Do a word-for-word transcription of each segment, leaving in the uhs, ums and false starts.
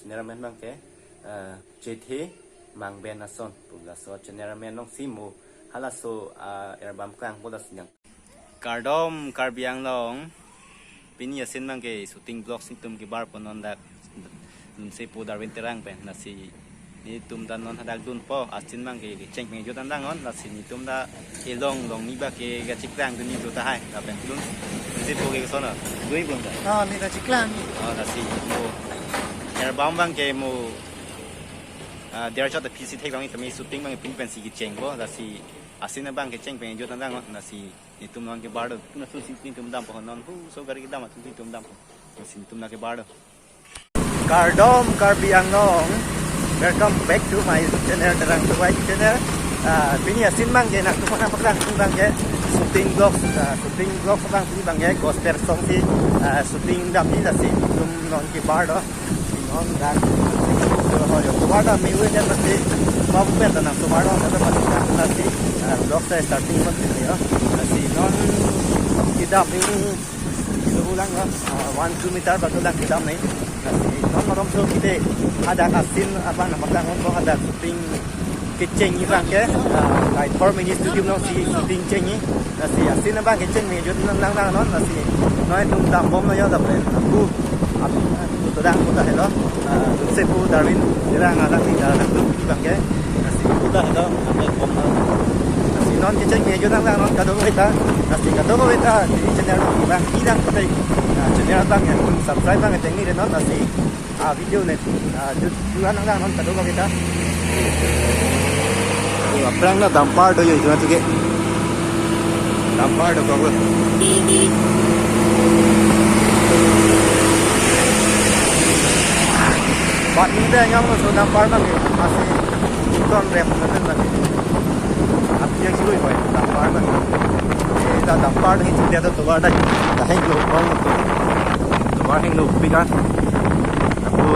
Cameraman abang ke, eh, Jethe Mangben ason pu laso cameraman alongsi mo halaso, ah, erbam klang po laso nang. Kardom Karbi Anglong, pini asin abang ke shooting vlogs netum kebar po non dak Lumsepo Darwin Terang pen, lasi netum ta non hadak dunpo, asin abang ke kecheng pengjut an dang non, lasi netum ta elong longni abang ke kacheklang dunji do tahai, lapen dun, Lumsepo ke koson dui bung ta. Oh, ne ta cheklang. Oh, lasi mo erbam abang ke mo, ah, der chot aphi si theklong, tame shooting abang pini pensi kecheng po, lasi asin abang kecheng pengjut an dang non, lasi netum non kebar do, puna su si netum dampo non, hu, so gari kedam atum netum dampo. Lasi netum non kebar do. Kardom Karbi Anglong. Welcome back to my YouTube channel, Terang Tuwai channel. Ah, pini asin abang ke nangtum aphan paklang abang ke shooting vlogs, ah, shooting vlogs abang pini abang ke gospel song si, ah, shooting damji, lasi netum non kebar do. Non dak tovar dam me-oi jan lasi, babu pen ta nangtovar dam, kata pati dak lasi, ah, vlog ta starting pon pini yo. Lasi non kedam me-oi, kilo lang yo, ah, one kilometer bak lang kedam me-oi. Lasi non malomso pite hadak asin abang nangpaklang ponpo, hadak shooting kechengji abang ke, ah, Daithor Mini Studio alongsi shooting chengji. Lasi asin abang kecheng pengjut an dang non, lasi non netum dambom lo yo, lapen pu, ap-, pu to dang pu ta helo, ah, Lumsepo Darwin Terang adak ni dalam tu abang ke. Lasi pu ta helo, lapen bom lo. Lasi non kecheng pengjut an dang non kadokave ta, lasi kadokave ta, di channel abang, abang, ah, channel abang ya, subscribe abang, tengni re non, lasi ah, video ne, ah, ju-, juan nang nang non kadokave ta. Oh, aphrang ta dumper do yo, juan tuke. Dumper do kok. Bat ni de nyam so dumper nang, masih ikon rem nang nang. Apni yang sului boy, dumper nang. Eh, ta dumper ni tu dia tu tovar dah. Dah heng lo kong tu. Tovar heng lo pikan. Ako,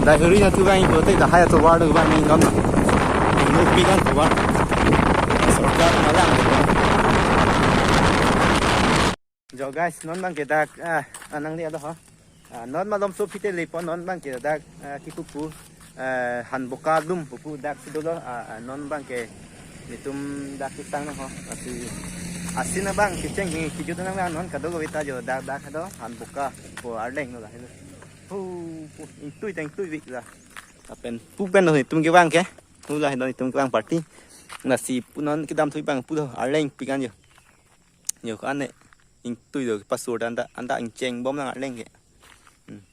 dah huri na tu bang itu, te dah hai tovar tu bang ni non. Heng lo pikan tovar. Sorkar malang. Jo guys, non abang ke dak, ah, anang dia tu ha. Ah, non malomso pite lepo, non abang ke dak, ah, kipupu, ah, Hanboka Dum pupu dak si dolo, ah, ah, non abang ke netum dak kesang nang ho, lasi asin abang kecheng kejut nang la non kadokave ta jo dak dak do Hanboka pu arleng lo la helo. Pu, pu, ingtui ta ingtui vik la. Lapen pu pen lo netum kevang ke, pu la helo netum kevang party. Lasi pu non kedam thui abang pu do arleng pikan jo. Jo ko-an ne ingtui do pasur anta anta ingchengbom nang arleng ke. Hmm.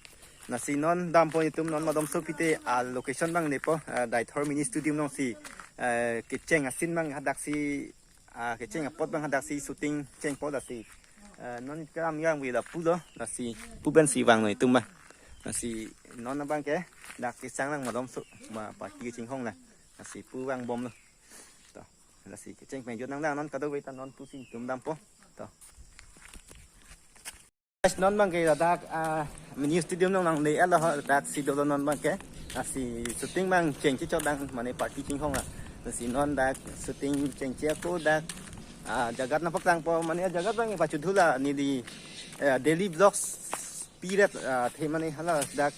Lasi non dampo netum non malomso pite a location abang lepo, ah, Daithor Mini Studio alongsi, eh, kecheng asin abang hadak si, ah, kecheng apot abang hadak si shooting chengpo lasi. Eh, non kedam yang wi la pu lo, lasi pu pensi vang noi netum abang. Lasi non abang ke dak kesang nang malomso ma party kachinghon la. Lasi pu vangbom lo. To. Lasi kecheng pengjut nang nang non kadokave ta non pusi netum dampo. To. Guys, non abang ke ladak, ah, Mini Studio along nangle-et lo ho, dak si dolo non abang ke. Lasi shooting abang chengche chot dang mane party chinghon la. Lasi non dak shooting chengche ako dak, ah, jagat nangpaklangpo mane jagat abang pachudhu la neli, eh, daily vlogs piret, ah, the mane hala dak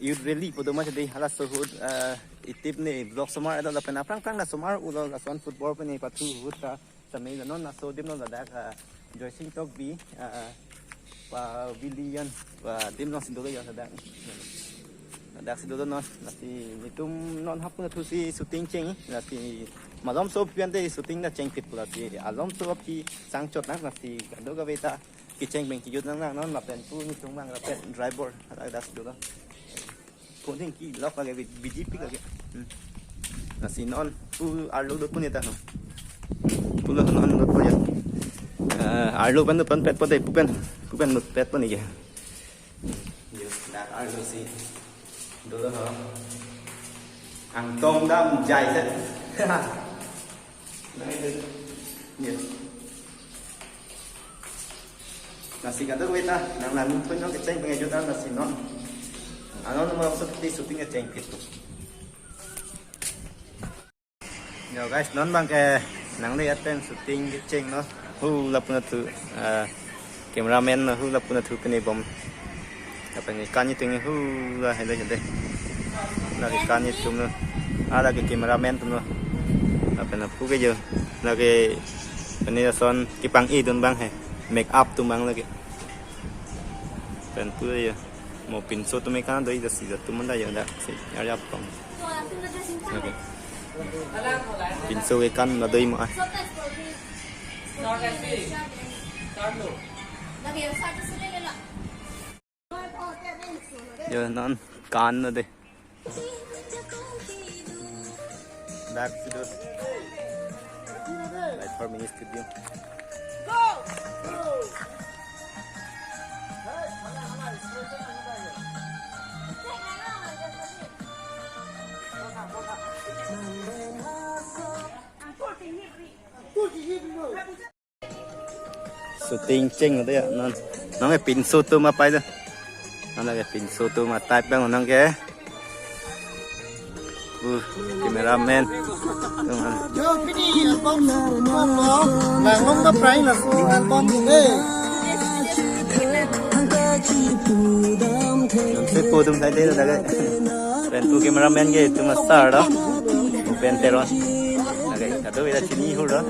youth rally pu do ma chede halaso ahut, ah, itip ne vlog somar ado lapen aphrang aphrang ta somar ulo lason football pen ne pathu ahut ta tame non laso adim lo ladak, ah, Joysing Tokbi, ah, pavilion, ah, adim alongsi dolo yo ladak. Ladak si dolo non, lasi netum non hapu na thu si shooting cheng, lasi malomso aphi ante shooting ta chengphit pu lasi alomso aphi sang chot nang lasi kadokave ta kecheng pen kejut nang nang non lapen pu netum abang lapen driver ladak si dolo. Phone hingki lok lage bi-, B J P lage. Hmm. Lasi non pu arlo do pu ne ta ho. Pu lo non do pu ya. Eh, arlo pen do pen petpo de pu pen. Pu pen do petpo ne ke. Yo, dak arlo si. Dolo ho. Angtong dam jai set. Nang itu. Yo. Lasi kadokave ta nang nang pun nang kecheng pengjut an lasi non. Ano nomor maksud di shooting kecheng gitu. Yo guys, non abang ke nangle-et pen shooting kecheng lo. Hu lapu na thu, ah, cameraman lo, hu lapu na thu pini bom. Lapen ke kan itum ke hu la hele hele. Lake kan itum lo. Ah, lake cameraman atum lo. Lapen apu ke jo. Lake pene lason kepang-i atum abang he. Make up atum abang lake. Lapen pu jo. Mo pinso atum ke kan do ida sida atum manda jo da. Si arjap tong. Okay. Pinso ke kan la do imo ah. Jo non kan lo de. Back to the, like, four minutes to do. Shooting cheng lo de ya non. Non ke pinso atum apai do. Non ke pinso atum a-type abang non ke. Uh, cameraman. Tung an. Jo pini album album lo. Langnon kaprai laso album de. Non se po atum sai de lake. Lapen pu cameraman ke atum a-star do. Upen Teron. Lake kadokave ta chini hur do.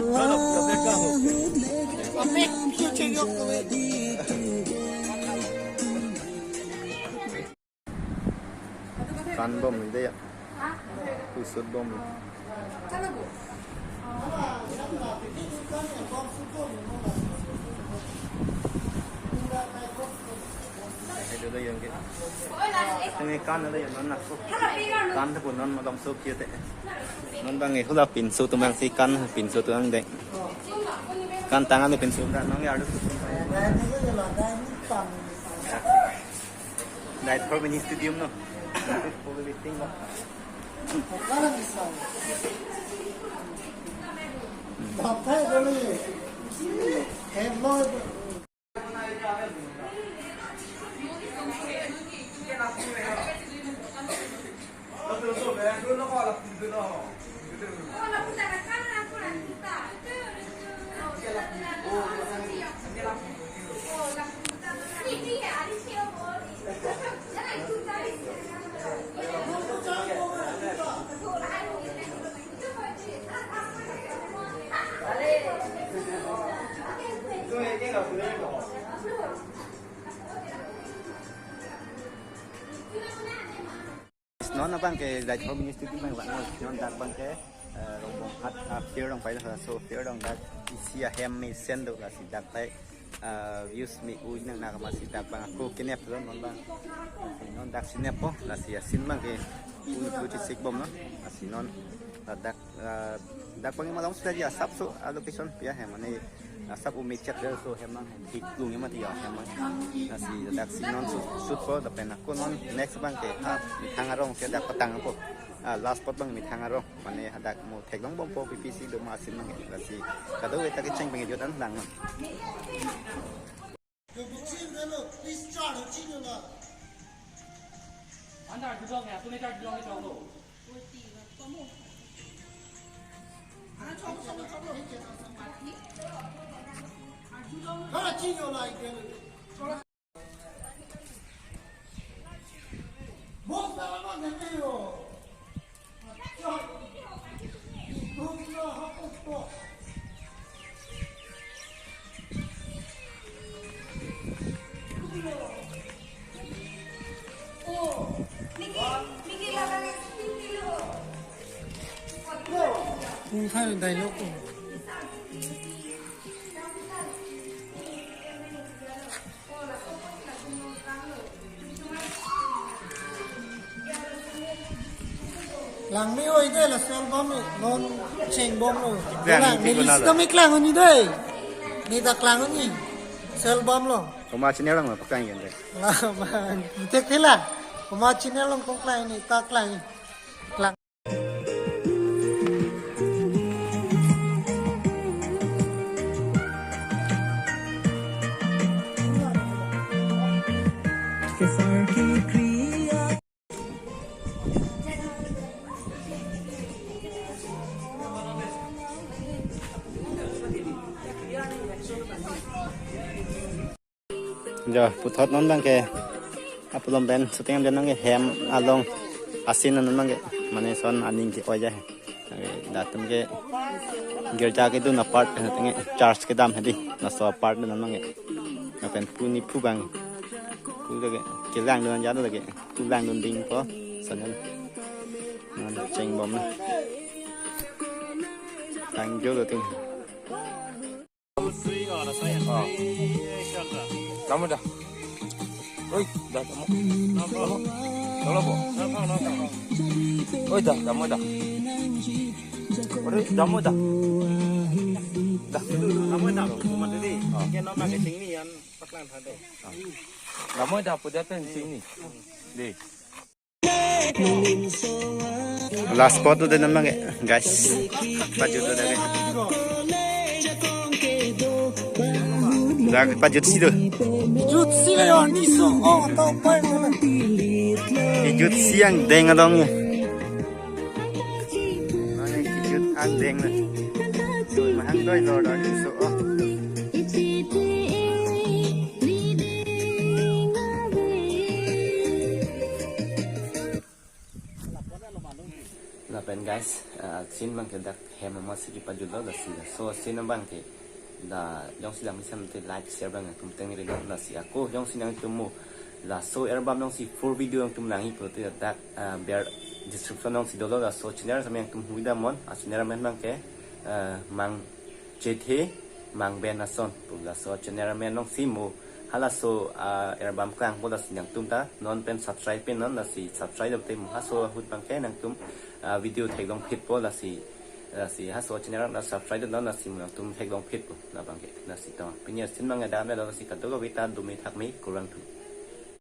Kan bom lo de ya. Pu shoot bom lo. Hai, do do yang ke. Ini kan ada yang non aku. Kan tu pun non malom shoot kiu te. Non abang ke hula pinso atum abang si kan pinso atum abang de. Kan tang an pinso ta non ya adu. Light for mini studio no. Photo editing lo. Non abang ke Light for Mini Studio abang, non dak abang ke, eh, Rongbong Hat, ah, pier along pai lo, laso pier along dak isi ahem mesen do, lasi dak pai, eh, views me-oi nang nang amatsi dak abang ako kenep lo non abang. Non dak si neppo, lasi asin abang ke pu pu chisik bom lo, lasi non, ah, dak ah, dak abang malom sudah ya asapso, ah, location pi ahem mane, ah, asap umik chat del so hem abang hem thik lung ya mati ya hem abang. Lasi dak si non shoot, shoot po, lapen ako non next abang ke, ah, Methang arong si dak patang po. Ah, last spot abang Methang arong. Mane hadak mo theklong bompo P P C do ma asin abang ke. Lasi kadokave ta kecheng abang ke jut an lang non. Kung khai dialogue ko. Lang me-oi de laso album non chengbom lo. Klang, lang, ni neli kona sita lo. Me klang un-e de. Neta klang un-e. Laso album lo. Komat channel along lo paklang yan de. Lang man. Tek thela. Komat channel along paklang, neta klang. Klang. Jo, puthot non abang ke. Ah, Pulom pen shooting damnang ke hem along a-scene damnang ke, mane lason aning ke-oi aja. Latum ke girja kedun apart pen shooting ke, church kedam hedi, laso apart damnang ke. Lapen pu nephu abang, pu lake kelangdun aja lake, pu langdun dingpo, lason an. Non chengbom na. Tangjo lo ting. Oh. Damo dah. Oi, dah damo. Damo. Damo po. Oi, dah damo dah. Oi, damo dah. Dah. Damo dah. Cuma tadi. Oh. Kena nak kencing ni yang paklan ada. Damo dah, pu dah kencing ni. Deh. Last spot lo damnang ke, guys. Pajut lo dak ke. Dak pajut si do. Jutsi le yon iso. Oh, tau pai mo na. Jutsi angdeng along ya. Mane jutsi angdeng na. Mahang doi lo doi iso. Oh. Lapen guys, ah, scene abang ke dak hem amat si kepajut lo, lasi laso scene abang ke, la jongsi lang mesen te like share abang nangtum tengne ri non, lasi ako jongsi nangtum mo laso album along si full video nangtum langji pulote dak, ah, ber description along si dolo, laso channel sami nangtum hui damnon, ah, channel amen abang ke, ah, Mang Jethe Mangben ason pu laso channel amen along si mo halaso, ah, album klang po, lasi nangtum ta non pen subscribe pen non, lasi subscribe dam te mo halaso ahut abang ke nangtum, ah, video theklong phit po, lasi, lasi halaso channel na subscribe non, lasi mo nangtum theklong phit po labang ke, lasi to. Pini a-scene abang ke damlo, lasi kadokave ta dome thakme, kurvangthu.